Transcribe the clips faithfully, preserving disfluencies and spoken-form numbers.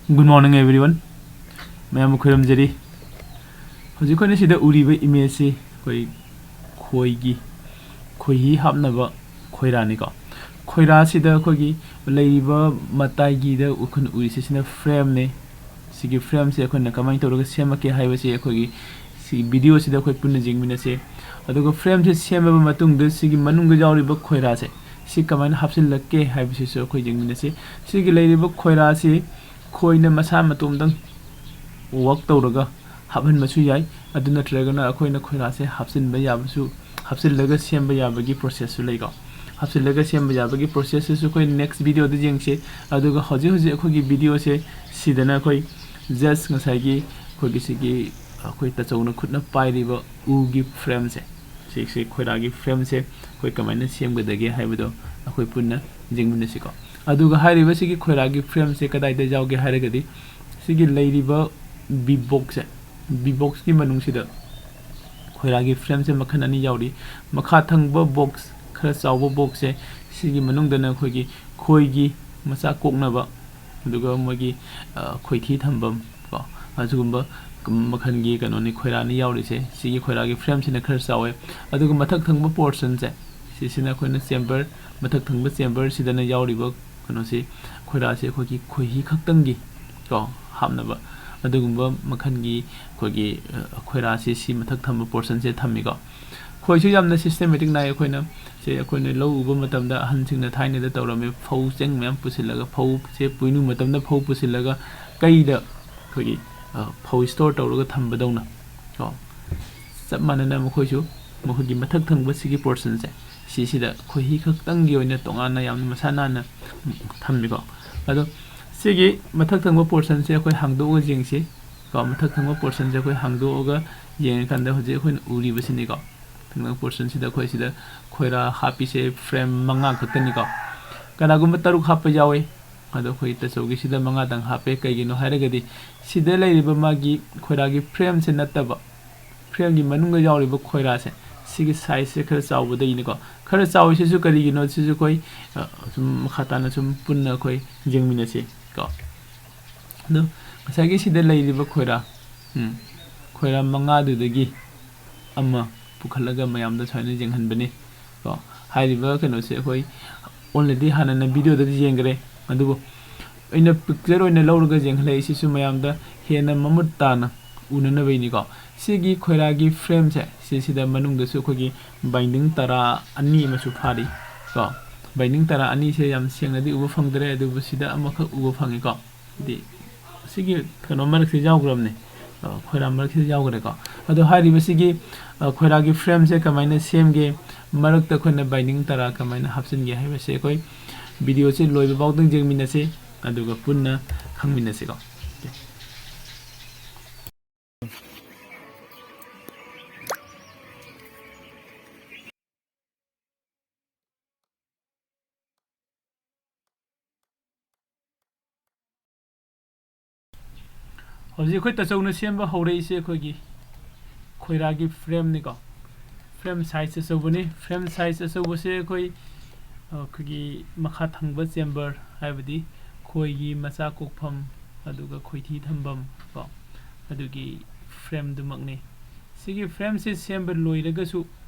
Good morning everyone. ꯃꯌꯥꯝꯕꯨ ꯈꯨꯔꯨꯝꯖꯔꯤ꯫ ꯍꯧꯖꯤꯛ ꯑꯩꯈꯣꯏꯅ ꯁꯤꯗ ꯎꯔꯤꯕ image ꯁꯤ ꯑꯩꯈꯣꯏ ꯈꯣꯏꯒꯤ, ꯈꯣꯏꯍꯤ ꯍꯥꯞꯅꯕ ꯈꯣꯏꯔꯥꯅꯤꯀꯣ꯫ ꯈꯣꯏꯔꯥꯁꯤꯗ ꯑꯩꯈꯣꯏꯒꯤ ꯂꯩꯔꯤꯕ ꯃꯇꯥꯏꯒꯤꯗ ꯑꯩꯈꯣꯏꯅ ꯎꯔꯤꯁꯦ ꯁꯤꯅ frame ꯅꯤ꯫ ꯁꯤꯒꯤ frame ꯁꯦ ꯑꯩꯈꯣꯏꯅ ꯀꯃꯥꯏꯅ ꯇꯧꯔꯒ ꯁꯦꯝꯃꯛꯀꯦ ꯍꯥꯏꯕꯁꯤ ꯑꯩꯈꯣꯏꯒꯤ ꯁꯤ video ꯁꯤꯗ ꯑꯩꯈꯣꯏ ꯄꯨꯟꯅ ꯌꯦꯡꯃꯤꯟꯅꯁꯤ꯫ ꯑꯗꯨꯒ frame ꯁꯦ ꯁꯦꯝꯃꯕ ꯃꯇꯨꯡꯗ ꯁꯤꯒꯤ ꯃꯅꯨꯡꯗ ꯌꯥꯎꯔꯤꯕ ꯈꯣꯏꯔꯥꯁꯦ ꯁꯤ ꯀꯃꯥꯏꯅ ꯍꯥꯞꯆꯤꯜꯂꯛꯀꯦ ꯍꯥꯏꯕꯁꯤꯁꯨ ꯑꯩꯈꯣꯏ ꯌꯦꯡꯃꯤꯟꯅꯁꯤ꯫ ꯁꯤꯒꯤ ꯂꯩꯔꯤꯕ ꯈꯣꯏꯔꯥꯁꯤ ꯈꯣꯏꯅ ꯃꯁꯥ ꯃꯇꯣꯝꯗꯪ work ꯇꯧꯔꯒ ꯍꯥꯞꯍꯟꯕꯁꯨ ꯌꯥꯏ꯫ ꯑꯗꯨ ꯅꯠꯇ꯭ꯔꯒꯅ ꯑꯩꯈꯣꯏꯅ ꯈꯣꯏꯔꯥꯁꯦ ꯍꯥꯞꯆꯤꯟꯕ ꯌꯥꯕꯁꯨ, ꯍꯥꯞꯆꯤꯜꯂꯒ ꯁꯦꯝꯕ ꯌꯥꯕꯒꯤ process ꯁꯨ ꯂꯩꯀꯣ꯫ ꯍꯥꯞꯆꯤꯜꯂꯒ ꯁꯦꯝꯕ ꯌꯥꯕꯒꯤ process ꯁꯤꯁꯨ ꯑꯩꯈꯣꯏ next video ꯗ ꯌꯦꯡꯁꯤ꯫ ꯑꯗꯨꯒ ꯍꯧꯖꯤꯛ ꯍꯧꯖꯤꯛ ꯑꯩꯈꯣꯏꯒꯤ video ꯁꯦ ꯁꯤꯗꯅ ꯑꯩꯈꯣꯏ just ꯉꯁꯥꯏꯒꯤ ꯑꯩꯈꯣꯏꯒꯤ ꯁꯤꯒꯤ ꯑꯩꯈꯣꯏ ꯇꯥꯆꯧꯅ ꯈꯨꯠꯅ ꯄꯥꯏꯔꯤꯕ ꯎꯒꯤ frame ꯁꯦ, ꯁꯤꯁꯦ ꯈꯣꯏꯔꯥꯒꯤ frame ꯁꯦ ꯑꯩꯈꯣꯏ ꯀꯃꯥꯏꯅ ꯁꯦꯝꯒꯗꯒꯦ ꯍꯥꯏꯕꯗꯣ ꯑꯩꯈꯣꯏ ꯄꯨꯟꯅ ꯌꯦꯡꯃꯤꯟꯅꯁꯤꯀꯣ꯫ ꯑꯗꯨꯒ ꯍꯥꯏꯔꯤꯕ ꯁꯤꯒꯤ ꯈꯣꯏꯔꯥꯒꯤ frame ꯁꯦ ꯀꯗꯥꯏꯗ ꯌꯥꯎꯒꯦ ꯍꯥꯏꯔꯒꯗꯤ ꯁꯤꯒꯤ ꯂꯩꯔꯤꯕ V box ꯁꯦ, V box ꯀꯤ ꯃꯅꯨꯡꯁꯤꯗ ꯈꯣꯏꯔꯥꯒꯤ frame ꯁꯦ ꯃꯈꯜ ꯑꯅꯤ ꯌꯥꯎꯔꯤ꯫ ꯃꯈꯥ ꯊꯪꯕ box, ꯈꯔ ꯆꯥꯎꯕ box ꯁꯦ, ꯁꯤꯒꯤ ꯃꯅꯨꯡꯗꯅ ꯑꯩꯈꯣꯏꯒꯤ ꯈꯣꯏꯒꯤ ꯃꯆꯥ ꯀꯣꯛꯅꯕ, ꯑꯗꯨꯒ ꯃꯣꯏꯒꯤ, ꯑ, ꯈꯣꯏꯊꯤ ꯊꯝꯐꯝ ꯀꯣ, ꯑꯁꯤꯒꯨꯝꯕ ꯃꯈꯜꯒꯤ ꯀꯩꯅꯣꯅꯤ, ꯈꯣꯏꯔꯥꯅꯤ ꯌꯥꯎꯔꯤꯁꯦ꯫ ꯁꯤꯒꯤ ꯈꯣꯏꯔꯥꯒꯤ frame ꯁꯤꯅ ꯈꯔ ꯆꯥꯎꯋꯦ꯫ ꯑꯗꯨꯒ ꯃꯊꯛ ꯊꯪꯕ portion ꯁꯦ, ꯁꯤꯁꯤꯅ ꯑꯩꯈꯣꯏꯅ chamber, ꯃꯊꯛ ꯊꯪꯕ chamber ꯁꯤꯗꯅ ꯌꯥꯎꯔꯤꯕ ꯀꯩꯅꯣꯁꯤ, ꯈꯣꯏꯔꯥꯁꯤ ꯑꯩꯈꯣꯏꯒꯤ ꯈꯣꯏꯍꯤ ꯈꯛꯇꯪꯒꯤ ꯀꯣ ꯍꯥꯞꯅꯕ ꯑꯗꯨꯒꯨꯝꯕ ꯃꯈꯜꯒꯤ ꯑꯩꯈꯣꯏꯒꯤ, ꯑ, ꯈꯣꯏꯔꯥꯁꯤ ꯁꯤ ꯃꯊꯛ ꯊꯝꯕ portion ꯁꯦ ꯊꯝꯃꯤꯀꯣ꯫ ꯈꯣꯏꯁꯨ ꯌꯥꯝꯅ systematic ꯅꯥꯏ꯫ ꯑꯩꯈꯣꯏꯅ ꯁꯦ, ꯑꯩꯈꯣꯏꯅ ꯂꯧ ꯎꯕ ꯃꯇꯝꯗ ꯑꯍꯟꯁꯤꯡꯅ ꯊꯥꯏꯅꯗ ꯇꯧꯔꯝꯃꯤ, ꯐꯧ ꯆꯦꯡ ꯃꯌꯥꯝ ꯄꯨꯁꯤꯜꯂꯒ, ꯐꯧꯁꯦ ꯄꯣꯏꯅꯨ ꯃꯇꯝꯗ ꯐꯧ ꯄꯨꯁꯤꯜꯂꯒ ꯀꯩꯗ ꯑꯩꯈꯣꯏꯒꯤ, ꯑ, ꯐꯧ store ꯇꯧꯔꯒ ꯊꯝꯕꯗꯧꯅ ꯀꯣ, ꯆꯞ ꯃꯥꯟꯅꯅ ꯃꯈꯣꯏꯁꯨ ꯃꯈꯣꯏꯒꯤ ꯃꯊꯛ ꯊꯪꯕ ꯁꯤꯒꯤ portion ꯁꯦ, ꯁꯤꯁꯤꯗ ꯈꯣꯏꯍꯤ ꯈꯛꯇꯪꯒꯤ ꯑꯣꯏꯅ ꯇꯣꯉꯥꯟꯅ ꯌꯥꯝꯅ ꯃꯁꯥ ꯅꯥꯟꯅ ꯊꯝꯃꯤꯀꯣ꯫ ꯑꯗꯣ ꯁꯤꯒꯤ ꯃꯊꯛ ꯊꯪꯕ portion ꯁꯦ ꯑꯩꯈꯣꯏ ꯍꯥꯡꯗꯣꯛꯑꯒ ꯌꯦꯡꯁꯤ ꯀꯣ꯫ ꯃꯊꯛ ꯊꯪꯕ portion ꯁꯦ ꯑꯩꯈꯣꯏ ꯍꯥꯡꯗꯣꯛꯑꯒ ꯌꯦꯡꯉꯀꯥꯟꯗ ꯍꯧꯖꯤꯛ ꯑꯩꯈꯣꯏꯅ ꯎꯔꯤꯕꯁꯤꯅꯤꯀꯣ꯫ ꯊꯪꯅꯕ portion ꯁꯤꯗ ꯑꯩꯈꯣꯏ ꯁꯤꯗ ꯈꯣꯏꯔꯥ ꯍꯥꯞꯄꯤꯁꯦ frame ꯃꯉꯥ ꯈꯛꯇꯅꯤꯀꯣ꯫ ꯀꯅꯥꯒꯨꯝꯕ ꯇꯔꯨꯛ ꯍꯥꯞꯄ ꯌꯥꯎꯋꯤ꯫ ꯑꯗꯣ ꯑꯩꯈꯣꯏ ꯇꯥꯆꯧꯒꯤꯁꯤꯗ ꯃꯉꯥꯗꯪ ꯍꯥꯞꯄꯦ꯫ ꯀꯩꯒꯤꯅꯣ ꯍꯥꯏꯔꯒꯗꯤ ꯁꯤꯗ ꯂꯩꯔꯤꯕ ꯃꯥꯒꯤ ꯈꯣꯏꯔꯥꯒꯤ frame ꯁꯦ ꯅꯠꯇꯕ, frame ꯒꯤ ꯃꯅꯨꯡꯗ ꯌꯥꯎꯔꯤꯕ ꯈꯣꯏꯔꯥꯁꯦ, ꯁꯤꯒꯤ size ꯁꯦ ꯈꯔ ꯆꯥꯎꯕꯗꯒꯤꯅꯤꯀꯣ꯫ ꯈꯔ ꯆꯥꯎꯔꯤꯁꯤꯁꯨ ꯀꯔꯤꯒꯤꯅꯣ, ꯁꯤꯁꯨ ꯑꯩꯈꯣꯏ, ꯑ, ꯁꯨꯝ ꯃꯈꯥ ꯇꯥꯅ ꯁꯨꯝ ꯄꯨꯟꯅ ꯑꯩꯈꯣꯏ ꯌꯦꯡꯃꯤꯟꯅꯁꯤ ꯀꯣ꯫ ꯑꯗꯣ ꯉꯁꯥꯏꯒꯤ ꯁꯤꯗ ꯂꯩꯔꯤꯕ ꯈꯣꯏꯔꯥ, ꯎꯝ, ꯈꯣꯏꯔꯥ ꯃꯉꯥꯗꯨꯗꯒꯤ ꯑꯃ ꯄꯨꯈꯠꯂꯒ ꯃꯌꯥꯝꯗ ꯁꯨꯃꯥꯏꯅ ꯌꯦꯡꯍꯟꯕꯅꯤ꯫ ꯀꯣ, ꯍꯥꯏꯔꯤꯕ ꯀꯩꯅꯣꯁꯦ ꯑꯩꯈꯣꯏ already ꯍꯥꯟꯅꯅ videoꯗꯗꯤ ꯌꯦꯡꯈ꯭ꯔꯦ, ꯑꯗꯨꯕꯨ ꯑꯩꯅ picture ꯑꯣꯏꯅ ꯂꯧꯔꯒ ꯌꯦꯡꯍꯜꯂꯛꯏꯁꯤꯁꯨ ꯃꯌꯥꯝꯗ ꯍꯦꯟꯅ ꯃꯃꯨꯠ ꯇꯥꯅ ꯎꯅꯅꯕꯒꯤꯅꯤꯀꯣ꯫ ꯁꯤꯒꯤ ꯈꯣꯏꯔꯥꯒꯤ frameꯁꯦ, ꯁꯤꯁꯤꯗ ꯃꯅꯨꯡꯗꯁꯨ ꯑꯩꯈꯣꯏꯒꯤ binding ꯇꯔꯥ ꯑꯅꯤ ꯑꯃꯁꯨ ꯐꯥꯔꯤ ꯀꯣ꯫ Binding ꯇꯔꯥ ꯑꯅꯤꯁꯦ ꯌꯥꯝ ꯁꯦꯡꯅꯗꯤ ꯎꯕ ꯐꯪꯗ꯭ꯔꯦ, ꯑꯗꯨꯕꯨ ꯁꯤꯗ ꯑꯃꯈꯛ ꯎꯕ ꯐꯪꯉꯤꯀꯣ꯫ ꯍꯥꯏꯗꯤ ꯁꯤꯒꯤ ꯀꯩꯅꯣ ꯃꯔꯛꯁꯤ ꯌꯥꯎꯈ꯭ꯔꯕꯅꯦ, ꯑ, ꯈꯣꯏꯔꯥ ꯃꯔꯛꯁꯤꯗ ꯌꯥꯎꯈ꯭ꯔꯦꯀꯣ꯫ ꯑꯗꯣ ꯍꯥꯏꯔꯤꯕ ꯁꯤꯒꯤ, ꯑ, ꯈꯣꯏꯔꯥꯒꯤ frameꯁꯦ ꯀꯃꯥꯏꯅ ꯁꯦꯝꯒꯦ, ꯃꯔꯛꯇ ꯑꯩꯈꯣꯏꯅ binding ꯇꯔꯥ ꯀꯃꯥꯏꯅ ꯍꯥꯞꯆꯤꯟꯒꯦ ꯍꯥꯏꯕꯁꯦ ꯑꯩꯈꯣꯏ videoꯁꯦ ꯂꯣꯏꯕ ꯐꯥꯎꯗꯪ ꯌꯦꯡꯃꯤꯟꯅꯁꯤ, ꯑꯗꯨꯒ ꯄꯨꯟꯅ ꯈꯪꯃꯤꯟꯅꯁꯤꯀꯣ꯫ ꯍꯧꯖꯤꯛ ꯑꯩꯈꯣꯏ ꯇꯥꯆꯧꯅ ꯁꯦꯝꯕ ꯍꯧꯔꯛꯏꯁꯦ ꯑꯩꯈꯣꯏꯒꯤ ꯈꯣꯏꯔꯥꯒꯤ frameꯅꯤꯀꯣ꯫ Frame size ꯑꯆꯧꯕꯅꯤ꯫ Frame size ꯑꯆꯧꯕꯁꯦ ꯑꯩꯈꯣꯏ, ꯑꯩꯈꯣꯏꯒꯤ ꯃꯈꯥ ꯊꯪꯕ chamber, ꯍꯥꯏꯕꯗꯤ ꯈꯣꯏꯒꯤ ꯃꯆꯥ ꯀꯣꯛꯐꯝ, ꯑꯗꯨꯒ ꯈꯣꯏꯊꯤ ꯊꯝꯐꯝ ꯀꯣ, ꯑꯗꯨꯒꯤ frameꯗꯨꯃꯛꯅꯤ꯫ ꯁꯤꯒꯤ frameꯁꯦ ꯁꯦꯝꯕ ꯂꯣꯏꯔꯒꯁꯨ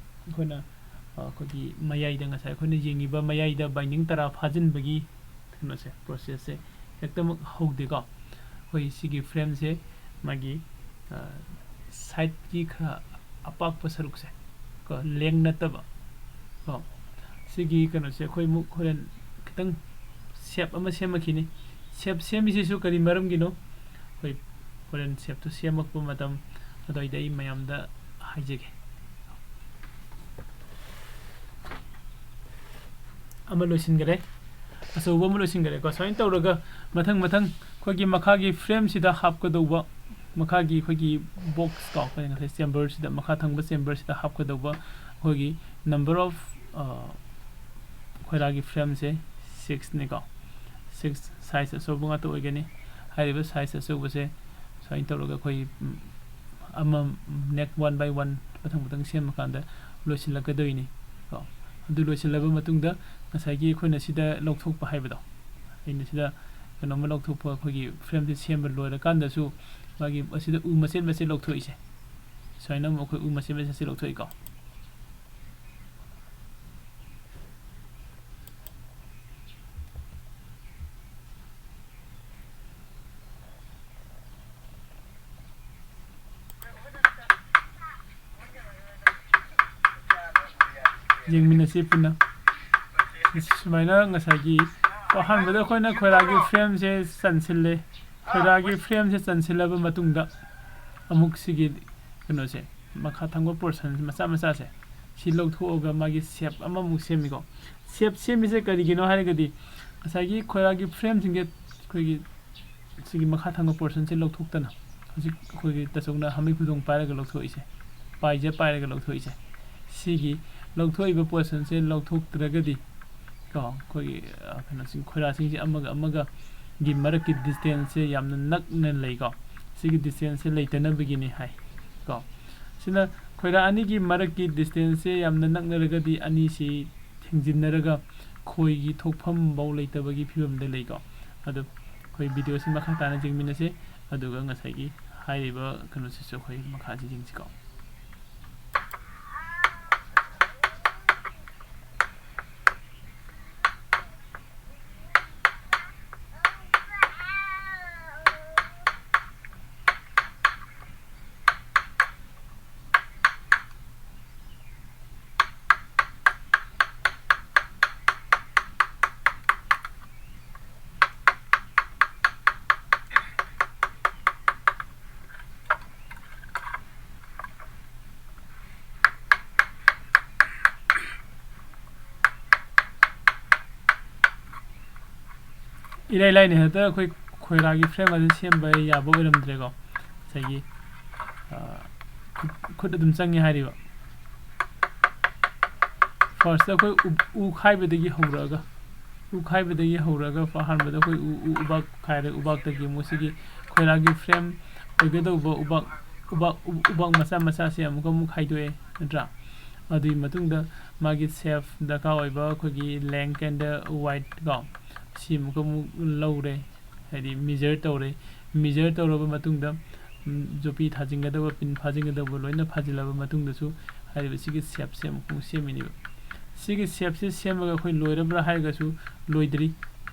ꯑꯩꯈꯣꯏꯅ, ꯑ, ꯑꯩꯈꯣꯏꯒꯤ ꯃꯌꯥꯏꯗ, ꯉꯁꯥꯏ ꯑꯩꯈꯣꯏꯅ ꯌꯦꯡꯉꯤꯕ ꯃꯌꯥꯏꯗ binding ꯇꯔꯥ ꯐꯥꯖꯤꯟꯕꯒꯤ ꯀꯩꯅꯣꯁꯦ, processꯁꯦ ꯍꯦꯛꯇꯃꯛ ꯍꯧꯗꯦꯀꯣ꯫ ꯑꯩꯈꯣꯏ ꯁꯤꯒꯤ frameꯁꯦ ꯃꯥꯒꯤ, ꯑ, sideꯀꯤ ꯈꯔ ꯑꯄꯥꯛꯄ ꯁꯔꯨꯛꯁꯦ ꯀꯣ, length ꯅꯠꯇꯕ ꯀꯣ, ꯁꯤꯒꯤ ꯀꯩꯅꯣꯁꯦ ꯑꯩꯈꯣꯏ ꯑꯃꯨꯛ ꯍꯣꯔꯦꯟ ꯈꯤꯇꯪ shape ꯑꯃ ꯁꯦꯝꯃꯛꯈꯤꯅꯤ꯫ Shape ꯁꯦꯝꯃꯤꯁꯤꯁꯨ ꯀꯔꯤ ꯃꯔꯝꯒꯤꯅꯣ? ꯑꯩꯈꯣꯏ ꯍꯣꯔꯦꯟ shapeꯇꯨ ꯁꯦꯝꯃꯛꯄ ꯃꯇꯝ ꯑꯗꯨꯋꯥꯏꯗ ꯑꯩ ꯃꯌꯥꯝꯗ ꯍꯥꯏꯖꯒꯦ꯫ ꯑꯃ ꯂꯣꯏꯁꯤꯟꯈꯔꯦ, ꯑꯆꯧꯕ ꯑꯃ ꯂꯣꯏꯁꯤꯟꯈꯔꯦꯀꯣ꯫ ꯁꯨꯃꯥꯏꯅ ꯇꯧꯔꯒ ꯃꯊꯪ ꯃꯊꯪ ꯑꯩꯈꯣꯏꯒꯤ ꯃꯈꯥꯒꯤ frameꯁꯤꯗ ꯍꯥꯞꯀꯗꯧꯕ, ꯃꯈꯥꯒꯤ ꯑꯩꯈꯣꯏꯒꯤ box ꯀꯣ, ꯑꯩꯈꯣꯏꯅ ꯉꯁꯥꯏ chamberꯁꯤꯗ, ꯃꯈꯥ ꯊꯪꯕ chamberꯁꯤꯗ ꯍꯥꯞꯀꯗꯧꯕ ꯑꯩꯈꯣꯏꯒꯤ number of, ꯑ, ꯈꯣꯏꯔꯥꯒꯤ frameꯁꯦ sixꯅꯤꯀꯣ꯫ Six size ꯑꯆꯧꯕ ꯉꯥꯛꯇ ꯑꯣꯏꯒꯅꯤ꯫ ꯍꯥꯏꯔꯤꯕ size ꯑꯆꯧꯕꯁꯦ ꯁꯨꯃꯥꯏꯅ ꯇꯧꯔꯒ ꯑꯩꯈꯣꯏ, ꯎꯝ, ꯑꯃ next one by one ꯃꯊꯪ ꯃꯊꯪ ꯁꯦꯝꯃꯀꯥꯟꯗ ꯂꯣꯏꯁꯤꯜꯂꯛꯀꯗꯣꯏꯅꯤ ꯀꯣ꯫ ꯑꯗꯨ ꯂꯣꯏꯁꯤꯜꯂꯕ ꯃꯇꯨꯡꯗ ꯉꯁꯥꯏꯒꯤ ꯑꯩꯈꯣꯏꯅ ꯁꯤꯗ ꯂꯧꯊꯣꯛꯄ ꯍꯥꯏꯕꯗꯣ, ꯑꯩꯅ ꯁꯤꯗ ꯀꯩꯅꯣꯝꯃ ꯂꯧꯊꯣꯛꯄ, ꯑꯩꯈꯣꯏꯒꯤ frameꯁꯦ ꯁꯦꯝꯕ ꯂꯣꯏꯔꯀꯥꯟꯗꯁꯨ ꯃꯥꯒꯤ ꯑꯁꯤꯗ ꯎ ꯃꯆꯦꯠ ꯃꯆꯦꯠ ꯂꯧꯊꯣꯛꯏꯁꯦ, ꯁꯨꯃꯥꯏꯅ ꯑꯃꯨꯛ ꯑꯩꯈꯣꯏ ꯎ ꯃꯆꯦꯠ ꯃꯆꯦꯠꯁꯦ ꯂꯧꯊꯣꯛꯏꯀꯣ꯫ ꯌꯦꯡꯃꯤꯟꯅꯁꯤ ꯄꯨꯟꯅ꯫ ꯁꯨꯃꯥꯏꯅ ꯉꯁꯥꯏꯒꯤ ꯑꯍꯥꯟꯕꯗ ꯑꯩꯈꯣꯏꯅ ꯈꯣꯏꯔꯥꯒꯤ frameꯁꯦ ꯆꯟꯁꯤꯜꯂꯦ꯫ ꯈꯣꯏꯔꯥꯒꯤ frameꯁꯦ ꯆꯟꯁꯤꯜꯂꯕ ꯃꯇꯨꯡꯗ ꯑꯃꯨꯛ ꯁꯤꯒꯤ ꯀꯩꯅꯣꯁꯦ, ꯃꯈꯥ ꯊꯪꯕ portion ꯃꯆꯥ ꯃꯆꯥꯁꯦ, ꯁꯤ ꯂꯧꯊꯣꯛꯑꯒ ꯃꯥꯒꯤ shape ꯑꯃꯃꯨꯛ ꯁꯦꯝꯃꯤꯀꯣ꯫ Shape ꯁꯦꯝꯃꯤꯁꯦ ꯀꯔꯤꯒꯤꯅꯣ ꯍꯥꯏꯔꯒꯗꯤ, ꯉꯁꯥꯏꯒꯤ ꯈꯣꯏꯔꯥꯒꯤ frameꯁꯤꯡꯁꯦ ꯑꯩꯈꯣꯏꯒꯤ ꯁꯤꯒꯤ ꯃꯈꯥ ꯊꯪꯕ portionꯁꯦ ꯂꯧꯊꯣꯛꯇꯅ, ꯍꯧꯖꯤꯛ ꯑꯩꯈꯣꯏꯒꯤ ꯇꯆꯧꯅ ꯍꯥꯃꯩ ꯈꯨꯗꯣꯡ ꯄꯥꯏꯔꯒ ꯂꯧꯊꯣꯛꯏꯁꯦ, ꯄꯥꯏꯖ ꯄꯥꯏꯔꯒ ꯂꯧꯊꯣꯛꯏꯁꯦ, ꯁꯤꯒꯤ ꯂꯧꯊꯣꯛꯏꯕ portionꯁꯦ ꯂꯧꯊꯣꯛꯇ꯭ꯔꯒꯗꯤ ꯀꯣ, ꯑꯩꯈꯣꯏꯒꯤ, ꯑ, ꯀꯩꯅꯣꯁꯤꯡ, ꯈꯣꯏꯔꯥꯁꯤꯡꯁꯦ ꯑꯃꯒ ꯑꯃꯒꯒꯤ ꯃꯔꯛꯀꯤ distanceꯁꯦ ꯌꯥꯝꯅ ꯅꯛꯅ ꯂꯩꯀꯣ꯫ ꯁꯤꯒꯤ distanceꯁꯦ ꯂꯩꯇꯅꯕꯒꯤꯅꯤ ꯍꯥꯏ ꯀꯣ꯫ ꯁꯤꯅ ꯈꯣꯏꯔꯥ ꯑꯅꯤꯒꯤ ꯃꯔꯛꯀꯤ distanceꯁꯦ ꯌꯥꯝꯅ ꯅꯛꯅꯔꯒꯗꯤ ꯑꯅꯤꯁꯤ ꯊꯦꯡꯖꯤꯟꯅꯔꯒ ꯈꯣꯏꯒꯤ ꯊꯣꯛꯐꯝꯐꯧ ꯂꯩꯇꯕꯒꯤ ꯐꯤꯕꯝꯗ ꯂꯩꯀꯣ꯫ ꯑꯗꯨ ꯑꯩꯈꯣꯏ videoꯁꯤ ꯃꯈꯥ ꯇꯥꯅ ꯌꯦꯡꯃꯤꯟꯅꯁꯦ, ꯑꯗꯨꯒ ꯉꯁꯥꯏꯒꯤ ꯍꯥꯏꯔꯤꯕ ꯀꯩꯅꯣꯁꯤꯁꯨ ꯑꯩꯈꯣꯏ ꯃꯈꯥꯁꯤ ꯌꯦꯡꯁꯤꯀꯣ꯫ ꯏꯔꯥꯏ ꯂꯥꯏꯅ ꯍꯦꯛꯇ ꯑꯩꯈꯣꯏ ꯈꯣꯏꯔꯥꯒꯤ frame ꯑꯗꯨ ꯁꯦꯝꯕ ꯌꯥꯕ ꯑꯣꯏꯔꯝꯗ꯭ꯔꯦꯀꯣ꯫ ꯉꯁꯥꯏꯒꯤ, ꯑ, ꯈꯨꯠ, ꯈꯨꯠ ꯑꯗꯨꯝ ꯆꯪꯉꯦ ꯍꯥꯏꯔꯤꯕ꯫ First ꯑꯩꯈꯣꯏ ꯎ, ꯎ ꯈꯥꯏꯕꯗꯒꯤ ꯍꯧꯔꯛꯑꯒ, ꯎ ꯈꯥꯏꯕꯗꯒꯤ ꯍꯧꯔꯒ ꯑꯍꯥꯟꯕꯗ ꯑꯩꯈꯣꯏ ꯎ, ꯎ, ꯎꯕꯥꯛ ꯈꯥꯏꯔꯦ, ꯎꯕꯥꯛꯇꯒꯤ ꯑꯃꯨꯛ ꯁꯤꯒꯤ ꯈꯣꯏꯔꯥꯒꯤ frame ꯑꯣꯏꯒꯗꯧꯕ ꯎꯕꯥꯛ, ꯎꯕꯥꯛ, ꯎ, ꯎꯕꯥꯛ ꯃꯆꯥ ꯃꯆꯥꯁꯦ ꯑꯃꯨꯛꯀ ꯑꯃꯨꯛ ꯈꯥꯏꯗꯣꯛꯑꯦ, ꯅꯠꯇ꯭ꯔꯥ? ꯑꯗꯨꯒꯤ ꯃꯇꯨꯡꯗ ꯃꯥꯒꯤ shape ꯗꯔꯀꯥꯔ ꯑꯣꯏꯕ ꯑꯩꯈꯣꯏꯒꯤ length and width ꯀꯣ, ꯁꯤ ꯑꯃꯨꯛꯀ ꯑꯃꯨꯛ ꯂꯧꯔꯦ, ꯍꯥꯏꯗꯤ measure ꯇꯧꯔꯦ꯫ Measure ꯇꯧꯔꯕ ꯃꯇꯨꯡꯗ, ꯎꯝ, ꯖꯣꯄꯤ ꯊꯥꯖꯤꯟꯒꯗꯕ, pin ꯐꯥꯖꯤꯟꯒꯗꯕ ꯂꯣꯏꯅ ꯐꯥꯖꯤꯜꯂꯕ ꯃꯇꯨꯡꯗꯁꯨ, ꯍꯥꯏꯔꯤꯕ ꯁꯤꯒꯤ shapeꯁꯦ ꯑꯃꯨꯛ ꯑꯃꯨꯛ ꯁꯦꯝꯃꯤꯅꯦꯕ꯫ ꯁꯤꯒꯤ shapeꯁꯦ ꯁꯦꯝꯃꯒ ꯑꯩꯈꯣꯏ ꯂꯣꯏꯔꯕ꯭ꯔꯥ ꯍꯥꯏꯔꯒꯁꯨ ꯂꯣꯏꯗ꯭ꯔꯤ꯫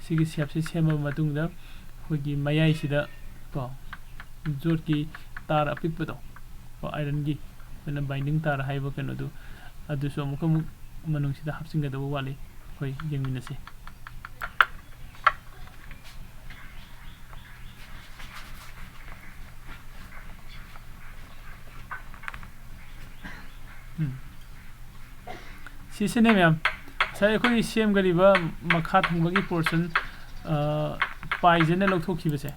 ꯁꯤꯒꯤ shapeꯁꯦ ꯁꯦꯝꯃꯕ ꯃꯇꯨꯡꯗ ꯑꯩꯈꯣꯏꯒꯤ ꯃꯌꯥꯏꯁꯤꯗ ꯀꯣ, ꯖꯣꯠꯀꯤ ꯇꯥꯔ ꯑꯄꯤꯛꯄꯗꯣ, ꯀꯣ, ironꯒꯤ ꯑꯩꯈꯣꯏꯅ binding ꯇꯥꯔ ꯍꯥꯏꯕ ꯀꯩꯅꯣꯗꯨ, ꯑꯗꯨꯁꯨ ꯑꯃꯨꯛꯀ ꯑꯃꯨꯛ ꯃꯅꯨꯡꯁꯤꯗ ꯍꯥꯞꯆꯤꯟꯒꯗꯕ ꯋꯥꯠꯂꯤ꯫ ꯑꯩꯈꯣꯏ ꯌꯦꯡꯃꯤꯟꯅꯁꯤ꯫ ꯎꯝ꯫ ꯁꯤꯁꯤꯅꯦ ꯃꯌꯥꯝ, ꯉꯁꯥꯏ ꯑꯩꯈꯣꯏꯒꯤ ꯁꯦꯝꯒꯗꯧꯔꯤꯕ ꯃꯈꯥ ꯊꯪꯕꯒꯤ portion, ꯑ, ꯄꯥꯏꯁꯤꯅ ꯂꯧꯊꯣꯛꯈꯤꯕꯁꯦ,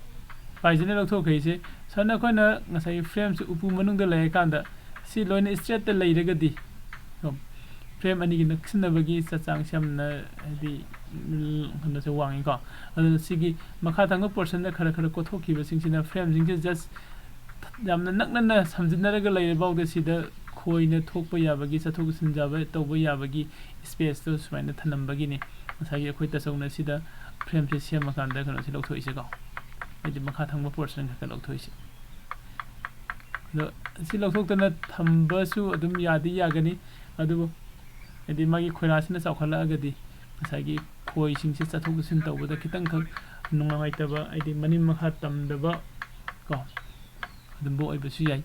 ꯄꯥꯏꯁꯤꯅ ꯂꯧꯊꯣꯛꯈ꯭ꯔꯤꯁꯦ, ꯁꯝꯅ ꯑꯩꯈꯣꯏꯅ ꯉꯁꯥꯏꯒꯤ frameꯁꯦ ꯎꯄꯨ ꯃꯅꯨꯡꯗ ꯂꯩꯔꯀꯥꯟꯗ ꯁꯤ ꯂꯣꯏꯅ straightꯇ ꯂꯩꯔꯒꯗꯤ, ꯀꯣ, frame ꯑꯅꯤꯒꯤ ꯅꯛꯁꯤꯟꯅꯕꯒꯤ ꯆꯥꯡꯁꯦ ꯌꯥꯝꯅ, ꯍꯥꯏꯗꯤ, ꯎꯝ, ꯀꯩꯅꯣꯁꯦ ꯋꯥꯡꯉꯤꯀꯣ꯫ ꯑꯗꯨꯅ ꯁꯤꯒꯤ ꯃꯈꯥ ꯊꯪꯕ portionꯗ ꯈꯔ ꯈꯔ ꯀꯣꯠꯊꯣꯛꯈꯤꯕꯁꯤꯡꯁꯤꯅ frameꯁꯤꯡꯁꯦ just ꯌꯥꯝꯅ ꯅꯛꯅꯅ ꯁꯝꯖꯤꯟꯅꯔꯒ ꯂꯩꯔꯐꯥꯎꯗ ꯁꯤꯗ ꯈꯣꯏꯅ ꯊꯣꯛꯄ ꯌꯥꯕꯒꯤ, ꯆꯠꯊꯣꯛ ꯆꯠꯁꯤꯟ ꯌꯥꯕ, ꯇꯧꯕ ꯌꯥꯕꯒꯤ spaceꯇꯣ ꯁꯨꯃꯥꯏꯅ ꯊꯝꯂꯝꯕꯒꯤꯅꯤ ꯉꯁꯥꯏꯒꯤ ꯑꯩꯈꯣꯏ ꯇꯥꯆꯧꯅ ꯁꯤꯗ frameꯁꯦ ꯁꯦꯝꯃꯀꯥꯟꯗ ꯀꯩꯅꯣꯁꯦ ꯂꯧꯊꯣꯛꯏꯁꯦꯀꯣ, ꯍꯥꯏꯗꯤ ꯃꯈꯥ ꯊꯪꯕ portion ꯈꯛꯇ ꯂꯧꯊꯣꯛꯏꯁꯦ꯫ ꯑꯗꯣ ꯁꯤ ꯂꯧꯊꯣꯛꯇꯅ ꯊꯝꯕꯁꯨ ꯑꯗꯨꯝ ꯌꯥꯗꯤ ꯌꯥꯒꯅꯤ, ꯑꯗꯨꯕꯨ ꯍꯥꯏꯗꯤ ꯃꯥꯒꯤ ꯈꯣꯏꯔꯥꯁꯤꯅ ꯆꯥꯎꯈꯠꯂꯛꯑꯒꯗꯤ ꯉꯁꯥꯏꯒꯤ ꯈꯣꯏꯁꯤꯡꯁꯦ ꯆꯠꯊꯣꯛ ꯆꯠꯁꯤꯟ ꯇꯧꯕꯗ ꯈꯤꯇꯪꯈꯛ ꯅꯨꯡꯉꯥꯏꯇꯕ, ꯍꯥꯏꯗꯤ ꯃꯅꯤꯡ ꯃꯈꯥ ꯇꯝꯗꯕ ꯀꯣ, ꯑꯗꯨꯝꯕ ꯑꯣꯏꯕꯁꯨ ꯌꯥꯏ꯫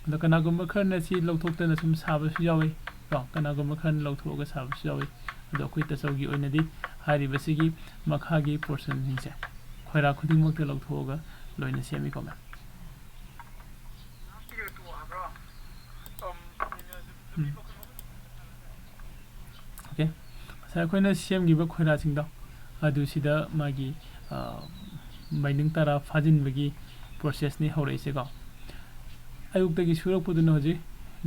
ꯑꯗꯣ ꯀꯅꯥꯒꯨꯝꯕ ꯈꯔꯅ ꯁꯤ ꯂꯧꯊꯣꯛꯇꯅ ꯁꯨꯝ ꯁꯥꯕꯁꯨ ꯌꯥꯎꯏ ꯀꯣ, ꯀꯅꯥꯒꯨꯝꯕ ꯈꯔꯅ ꯂꯧꯊꯣꯛꯑꯒ ꯁꯥꯕꯁꯨ ꯌꯥꯎꯏ꯫ ꯑꯗꯣ ꯑꯩꯈꯣꯏ ꯇꯥꯆꯧꯒꯤ ꯑꯣꯏꯅꯗꯤ ꯍꯥꯏꯔꯤꯕꯁꯤꯒꯤ ꯃꯈꯥꯒꯤ portionꯁꯤꯡꯁꯦ ꯈꯣꯏꯔꯥ ꯈꯨꯗꯤꯡꯃꯛꯇ ꯂꯧꯊꯣꯛꯑꯒ ꯂꯣꯏꯅ ꯁꯦꯝꯃꯤꯀꯣ, ꯃꯦꯝ꯫ ꯎꯝ꯫ OK, ꯉꯁꯥꯏ ꯑꯩꯈꯣꯏꯅ ꯁꯦꯝꯈꯤꯕ ꯈꯣꯏꯔꯥꯁꯤꯡꯗꯣ ꯑꯗꯨ ꯁꯤꯗ ꯃꯥꯒꯤ, ꯑ, binding ꯇꯥꯔ ꯐꯥꯖꯤꯟꯕꯒꯤ processꯅꯤ ꯍꯧꯔꯛꯏꯁꯦꯀꯣ꯫ ꯑꯌꯨꯛꯇꯒꯤ ꯁꯨꯔꯛꯄꯗꯨꯅ ꯍꯧꯖꯤꯛ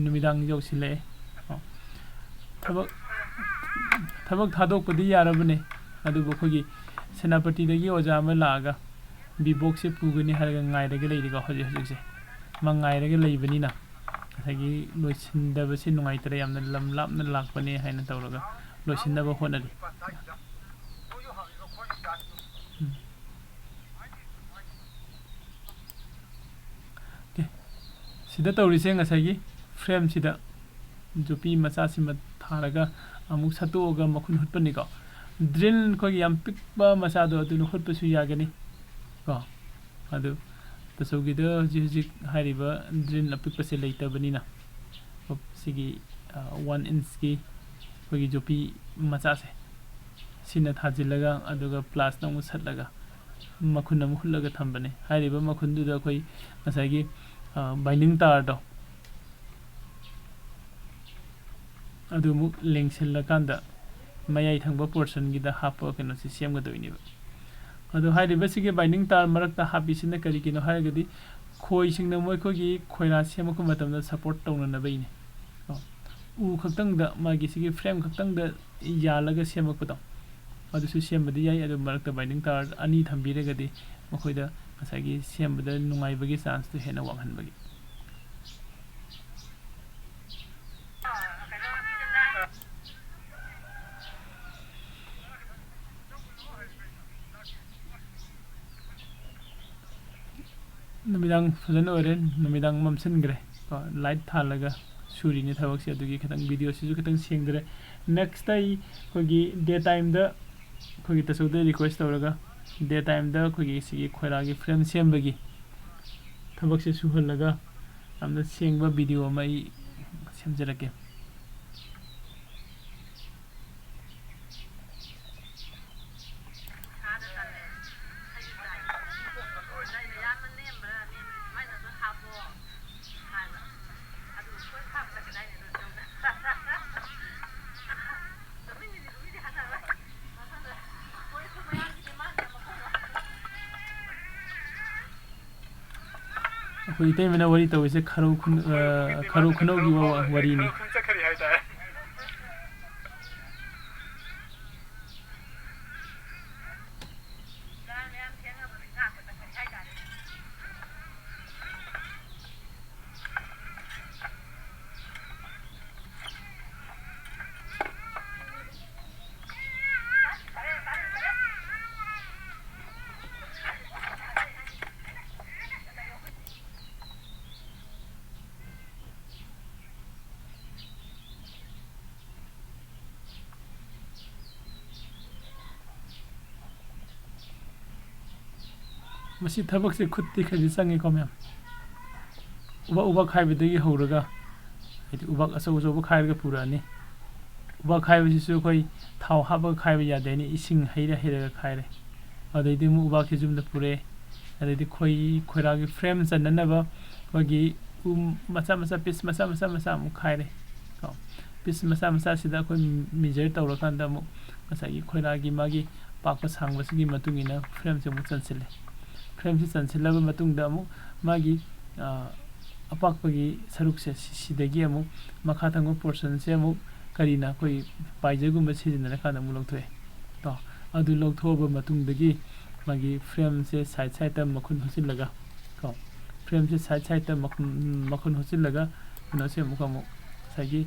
ꯅꯨꯃꯤꯗꯥꯡ ꯌꯧꯁꯤꯜꯂꯛꯑꯦ꯫ ꯀꯣ, ꯊꯕꯛ, ꯊꯕꯛ ꯊꯥꯗꯣꯛꯄꯗꯤ ꯌꯥꯔꯕꯅꯦ, ꯑꯗꯨꯕꯨ ꯑꯩꯈꯣꯏꯒꯤ ꯁꯦꯅꯥꯄꯇꯤꯗꯒꯤ ꯑꯣꯖꯥ ꯑꯃ ꯂꯥꯛꯑꯒ ꯕꯤꯕꯣꯛꯁꯦ ꯄꯨꯒꯅꯤ ꯍꯥꯏꯔꯒ ꯉꯥꯏꯔꯒ ꯂꯩꯔꯤꯀꯣ ꯍꯧꯖꯤꯛ ꯍꯧꯖꯤꯛꯁꯦ꯫ ꯃꯥ ꯉꯥꯏꯔꯒ ꯂꯩꯕꯅꯤꯅ ꯉꯁꯥꯏꯒꯤ ꯂꯣꯏꯁꯤꯟꯗꯕꯁꯦ ꯅꯨꯡꯉꯥꯏꯇꯔꯦ, ꯌꯥꯝꯅ ꯂꯝ ꯂꯥꯞꯅ ꯂꯥꯛꯄꯅꯦ ꯍꯥꯏꯅ ꯇꯧꯔꯒ ꯂꯣꯏꯁꯤꯟꯅꯕ ꯍꯣꯠꯅꯔꯤ꯫ ꯁꯤꯗ ꯇꯧꯔꯤꯁꯦ ꯉꯁꯥꯏꯒꯤ ꯐ꯭ꯔꯦꯝꯁꯤꯗ ꯌꯣꯄꯤ ꯃꯆꯥꯁꯤꯃ ꯊꯥꯔꯒ ꯑꯃꯨꯛ ꯁꯠꯇꯣꯛꯑꯒ ꯃꯈꯨꯟ ꯍꯨꯠꯄꯅꯤꯀꯣ꯫ ꯗ꯭ꯔꯤꯜ ꯑꯩꯈꯣꯏꯒꯤ ꯌꯥꯝ ꯄꯤꯛꯄ ꯃꯆꯥꯗꯣ ꯑꯗꯨꯅ ꯍꯨꯠꯄꯁꯨ ꯌꯥꯒꯅꯤ ꯀꯣ꯫ ꯑꯗꯨ ꯇꯥꯆꯧꯒꯤꯗ ꯍꯧꯖꯤꯛ ꯍꯧꯖꯤꯛ ꯍꯥꯏꯔꯤꯕ ꯗ꯭ꯔꯤꯜ ꯑꯄꯤꯛꯄꯁꯦ ꯂꯩꯇꯕꯅꯤꯅ ꯁꯤꯒꯤ ꯋꯥꯟ ꯏꯟꯁꯀꯤ ꯑꯩꯈꯣꯏꯒꯤ ꯌꯣꯄꯤ ꯃꯆꯥꯁꯦ ꯁꯤꯅ ꯊꯥꯖꯤꯜꯂꯒ ꯑꯗꯨꯒ ꯄ꯭ꯂꯥꯁꯅ ꯑꯃꯨꯛ ꯁꯠꯂꯒ ꯃꯈꯨꯟ ꯑꯃꯨꯛ ꯍꯨꯠꯂꯒ ꯊꯝꯕꯅꯦ꯫ ꯍꯥꯏꯔꯤꯕ ꯃꯈꯨꯟꯗꯨꯗ ꯑꯩꯈꯣꯏ ꯉꯁꯥꯏꯒꯤ ꯕꯥꯏꯟꯗꯤꯡ ꯇꯥꯔꯗꯣ ꯑꯗꯨ ꯑꯃꯨꯛ ꯂꯦꯡꯁꯤꯜꯂꯀꯥꯟꯗ ꯃꯌꯥꯏ ꯊꯪꯕ ꯄꯣꯔꯁꯟꯒꯤꯗ ꯍꯥꯞꯄ ꯀꯩꯅꯣꯁꯦ ꯁꯦꯝꯒꯗꯣꯏꯅꯦꯕ꯫ ꯑꯗꯣ ꯍꯥꯏꯔꯤꯕꯁꯤꯒꯤ ꯕꯥꯏꯟꯗꯤꯡ ꯇꯥꯔ ꯃꯔꯛꯇ ꯍꯥꯞꯄꯤꯁꯤꯅ ꯀꯔꯤꯒꯤꯅꯣ ꯍꯥꯏꯔꯒꯗꯤ ꯈꯣꯏꯁꯤꯡꯅ ꯃꯈꯣꯏꯒꯤ ꯈꯣꯏꯔꯥ ꯁꯦꯝꯃꯛꯄ ꯃꯇꯝꯗ ꯁꯞꯄꯣꯔꯠ ꯇꯧꯅꯅꯕꯒꯤꯅꯦ꯫ ꯀꯣ, ꯎ ꯈꯛꯇꯪꯗ, ꯃꯥꯒꯤ ꯁꯤꯒꯤ ꯐ꯭ꯔꯦꯝ ꯈꯛꯇꯪꯗ ꯌꯥꯜꯂꯒ ꯁꯦꯝꯃꯛꯄꯗꯣ ꯑꯗꯨꯁꯨ ꯁꯦꯝꯕꯗꯤ ꯌꯥꯏ꯫ ꯑꯗꯨ ꯃꯔꯛꯇ ꯕꯥꯏꯟꯗꯤꯡ ꯇꯥꯔ ꯑꯅꯤ ꯊꯝꯕꯤꯔꯒꯗꯤ ꯃꯈꯣꯏꯗ ꯉꯁꯥꯏꯒꯤ ꯁꯦꯝꯕꯗ ꯅꯨꯡꯉꯥꯏꯕꯒꯤ ꯆꯥꯟꯁꯇꯨ ꯍꯦꯟꯅ ꯋꯥꯡꯍꯟꯕꯒꯤ꯫ ꯅꯨꯃꯤꯗꯥꯡ ꯐꯖꯅ ꯑꯣꯏꯔꯦ, ꯅꯨꯃꯤꯗꯥꯡ ꯃꯝꯁꯤꯟꯈ꯭ꯔꯦ꯫ ꯀꯣ, ꯂꯥꯏꯠ ꯊꯥꯜꯂꯒ ꯁꯨꯔꯤꯅꯦ ꯊꯕꯛꯁꯦ, ꯑꯗꯨꯒꯤ ꯈꯤꯇꯪ ꯚꯤꯗꯤꯑꯣꯁꯤꯁꯨ ꯈꯤꯇꯪ ꯁꯦꯡꯗ꯭ꯔꯦ꯫ ꯅꯦꯛꯁꯇ ꯑꯩ ꯑꯩꯈꯣꯏꯒꯤ ꯗꯦ ꯇꯥꯏꯝꯗ ꯑꯩꯈꯣꯏꯒꯤ ꯇꯥꯆꯧꯗ ꯔꯤꯀ꯭ꯋꯦꯁ ꯇꯧꯔꯒ ꯗꯦ ꯇꯥꯏꯝꯗ ꯑꯩꯈꯣꯏꯒꯤ ꯁꯤꯒꯤ ꯈꯣꯏꯔꯥꯒꯤ ꯐ꯭ꯔꯦꯝ ꯁꯦꯝꯕꯒꯤ ꯊꯕꯛꯁꯦ ꯁꯨꯍꯜꯂꯒ ꯌꯥꯝꯅ ꯁꯦꯡꯕ ꯚꯤꯗꯤꯑꯣ ꯑꯃ ꯑꯩ ꯁꯦꯝꯖꯔꯛꯀꯦ꯫ ꯑꯩꯈꯣꯏ ꯏꯇꯩꯃꯅ ꯋꯥꯔꯤ ꯇꯧꯔꯤꯁꯦ ꯈꯔꯧ ꯈꯨꯟ-, ꯑ, ꯈꯔꯧ ꯈꯨꯅꯧꯒꯤ ꯋꯥ-, ꯋꯥꯔꯤꯅꯤ꯫ ꯃꯁꯤ ꯊꯕꯛꯁꯦ ꯈꯨꯠꯇꯤ ꯈꯔꯗꯤ ꯆꯪꯉꯤꯀꯣ ꯃꯌꯥꯝ꯫ ꯎꯕꯥꯛ ꯎꯕꯥꯛ ꯈꯥꯏꯕꯗꯒꯤ ꯍꯧꯔꯒ, ꯍꯥꯏꯗꯤ ꯎꯕꯥꯛ ꯑꯆꯧ ꯑꯆꯧꯕ ꯈꯥꯏꯔꯒ ꯄꯨꯔꯛꯑꯅꯤ꯫ ꯎꯕꯥꯛ ꯈꯥꯏꯕꯁꯤꯁꯨ ꯑꯩꯈꯣꯏ ꯊꯥꯎ ꯍꯥꯞꯄꯒ ꯈꯥꯏꯕ ꯌꯥꯗꯦ ꯍꯥꯏꯅ ꯏꯁꯤꯡ ꯍꯩꯔ ꯍꯩꯔꯒ ꯈꯥꯏꯔꯦ꯫ ꯑꯗꯩꯗꯤ ꯑꯃꯨꯛ ꯎꯕꯥꯛꯁꯤ ꯌꯨꯝꯗ ꯄꯨꯔꯛꯑꯦ꯫ ꯑꯗꯩꯗꯤ ꯈꯣꯏ ꯈꯣꯏꯔꯥꯒꯤ ꯐ꯭ꯔꯦꯝ ꯆꯟꯅꯅꯕ ꯑꯩꯈꯣꯏꯒꯤ ꯎ ꯃꯆꯥ ꯃꯆꯥ ꯄꯤꯁ ꯃꯆꯥ ꯃꯆꯥ ꯃꯆꯥ ꯑꯃꯨꯛ ꯈꯥꯏꯔꯦ꯫ ꯀꯣ, ꯄꯤꯁ ꯃꯆꯥ ꯃꯆꯥꯁꯤꯗ ꯑꯩꯈꯣꯏ ꯃꯤꯖꯔ ꯇꯧꯔꯀꯥꯟꯗ ꯑꯃꯨꯛ ꯉꯁꯥꯏꯒꯤ ꯈꯣꯏꯔꯥꯒꯤ ꯃꯥꯒꯤ ꯄꯥꯛꯄ ꯁꯥꯡꯕꯁꯤꯒꯤ ꯃꯇꯨꯡ ꯏꯟꯅ ꯐ꯭ꯔꯦꯝꯁꯦ ꯑꯃꯨꯛ ꯆꯟꯁꯤꯜꯂꯦ꯫ ꯐ꯭ꯔꯦꯝꯁꯤ ꯆꯟꯁꯤꯜꯂꯕ ꯃꯇꯨꯡꯗ ꯑꯃꯨꯛ ꯃꯥꯒꯤ ꯑꯄꯥꯛꯄꯒꯤ ꯁꯔꯨꯛꯁꯦ ꯁꯤꯗꯒꯤ ꯑꯃꯨꯛ ꯃꯈꯥ ꯊꯪꯕ ꯄꯣꯔꯁꯟꯁꯦ ꯑꯃꯨꯛ ꯀꯔꯤꯅ ꯑꯩꯈꯣꯏ ꯄꯥꯏꯖꯔꯒꯨꯝꯕ ꯁꯤꯖꯤꯟꯅꯔꯀꯥꯟꯗ ꯑꯃꯨꯛ ꯂꯧꯊꯣꯛꯑꯦ꯫ ꯀꯣ, ꯑꯗꯨ ꯂꯧꯊꯣꯛꯑꯕ ꯃꯇꯨꯡꯗꯒꯤ ꯃꯥꯒꯤ ꯐ꯭ꯔꯦꯝꯁꯦ ꯁꯥꯏꯠ ꯁꯥꯏꯠꯇ ꯃꯈꯨꯟ ꯍꯨꯠꯆꯤꯜꯂꯒ, ꯀꯣ, ꯐ꯭ꯔꯦꯝꯁꯦ ꯁꯥꯏꯠ ꯁꯥꯏꯠꯇ ꯃꯈꯨꯟ ꯃꯈꯨꯟ ꯍꯨꯠꯆꯤꯜꯂꯒ ꯀꯩꯅꯣꯁꯦ ꯑꯃꯨꯛꯀ ꯑꯃꯨꯛ ꯉꯁꯥꯏꯒꯤ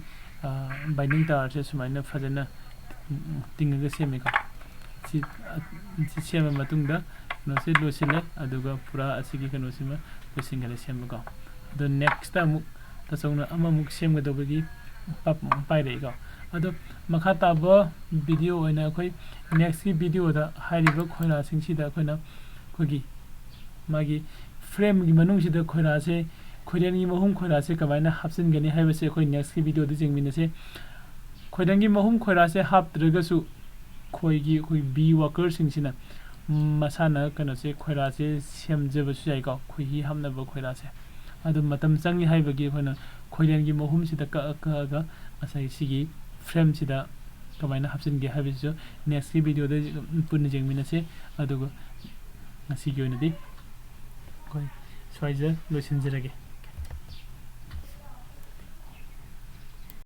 ꯕꯥꯏꯟꯗꯤꯡ ꯇꯥꯔꯁꯦ ꯁꯨꯃꯥꯏꯅ ꯐꯖꯅ ꯇꯤꯡꯉꯒ ꯁꯦꯝꯃꯤꯀꯣ꯫ ꯁꯤ ꯁꯤ ꯁꯦꯝꯃ ꯃꯇꯨꯡꯗ ꯀꯩꯅꯣꯁꯦ ꯂꯣꯏꯁꯤꯜꯂꯦ꯫ ꯑꯗꯨꯒ ꯄꯨꯔꯥ ꯑꯁꯤꯒꯤ ꯀꯩꯅꯣꯁꯤꯃ ꯂꯣꯏꯁꯤꯟꯈꯔꯦ ꯁꯦꯝꯕꯀꯣ꯫ ꯑꯗꯣ ꯅꯦꯛꯁꯇ ꯑꯃꯨꯛ ꯇꯁꯧꯅ ꯑꯃꯃꯨꯛ ꯁꯦꯝꯒꯗꯧꯕꯒꯤ ꯄꯥꯏꯔꯛꯏꯀꯣ꯫ ꯑꯗꯣ ꯃꯈꯥ ꯇꯥꯕ ꯚꯤꯗꯤꯑꯣ ꯑꯣꯏꯅ ꯑꯩꯈꯣꯏ ꯅꯦꯛꯁꯀꯤ ꯚꯤꯗꯤꯑꯣꯗ ꯍꯥꯏꯔꯤꯕ ꯈꯣꯏꯔꯥꯁꯤꯡꯁꯤꯗ ꯑꯩꯈꯣꯏꯅ ꯑꯩꯈꯣꯏꯒꯤ ꯃꯥꯒꯤ ꯐ꯭ꯔꯦꯝꯒꯤ ꯃꯅꯨꯡꯁꯤꯗ ꯈꯣꯏꯔꯥꯁꯦ, ꯈꯣꯏꯔꯦꯟꯒꯤ ꯃꯍꯨꯝ ꯈꯣꯏꯔꯥꯁꯦ ꯀꯃꯥꯏꯅ ꯍꯥꯞꯆꯤꯟꯒꯅꯤ ꯍꯥꯏꯕꯁꯦ ꯑꯩꯈꯣꯏ ꯅꯦꯛꯁꯀꯤ ꯚꯤꯗꯤꯑꯣꯗ ꯌꯦꯡꯃꯤꯟꯅꯁꯦ꯫ ꯈꯣꯏꯔꯦꯟꯒꯤ ꯃꯍꯨꯝ ꯈꯣꯏꯔꯥꯁꯦ ꯍꯥꯞꯇ꯭ꯔꯒꯁꯨ ꯑꯩꯈꯣꯏꯒꯤ ꯑꯩꯈꯣꯏ ꯕꯤ ꯋꯥꯀꯔꯁꯤꯡꯁꯤꯅ ꯃꯁꯥꯅ ꯀꯩꯅꯣꯁꯦ ꯈꯣꯏꯔꯥꯁꯦ ꯁꯦꯝꯖꯕꯁꯨ ꯌꯥꯏꯀꯣ, ꯈꯣꯏꯍꯤ ꯍꯥꯞꯅꯕ ꯈꯣꯏꯔꯥꯁꯦ꯫ ꯑꯗꯨ ꯃꯇꯝ ꯆꯪꯉꯤ ꯍꯥꯏꯕꯒꯤ ꯑꯩꯈꯣꯏꯅ ꯈꯣꯏꯔꯦꯟꯒꯤ ꯃꯍꯨꯝꯁꯤꯗ ꯀꯛꯑ ꯀꯛꯑꯒ ꯉꯁꯥꯏ ꯁꯤꯒꯤ ꯐ꯭ꯔꯦꯝꯁꯤꯗ ꯀꯃꯥꯏꯅ ꯍꯥꯞꯆꯤꯟꯒꯦ ꯍꯥꯏꯕꯁꯤꯁꯨ ꯅꯦꯛꯁꯀꯤ ꯚꯤꯗꯤꯑꯣꯗ ꯄꯨꯟꯅ ꯌꯦꯡꯃꯤꯟꯅꯁꯦ꯫ ꯑꯗꯨꯒ ꯉꯁꯤꯒꯤ ꯑꯣꯏꯅꯗꯤ ꯑꯩꯈꯣꯏ ꯁ꯭ꯋꯥꯏꯁꯤꯗ ꯂꯣꯏꯁꯤꯟꯖꯔꯒꯦ꯫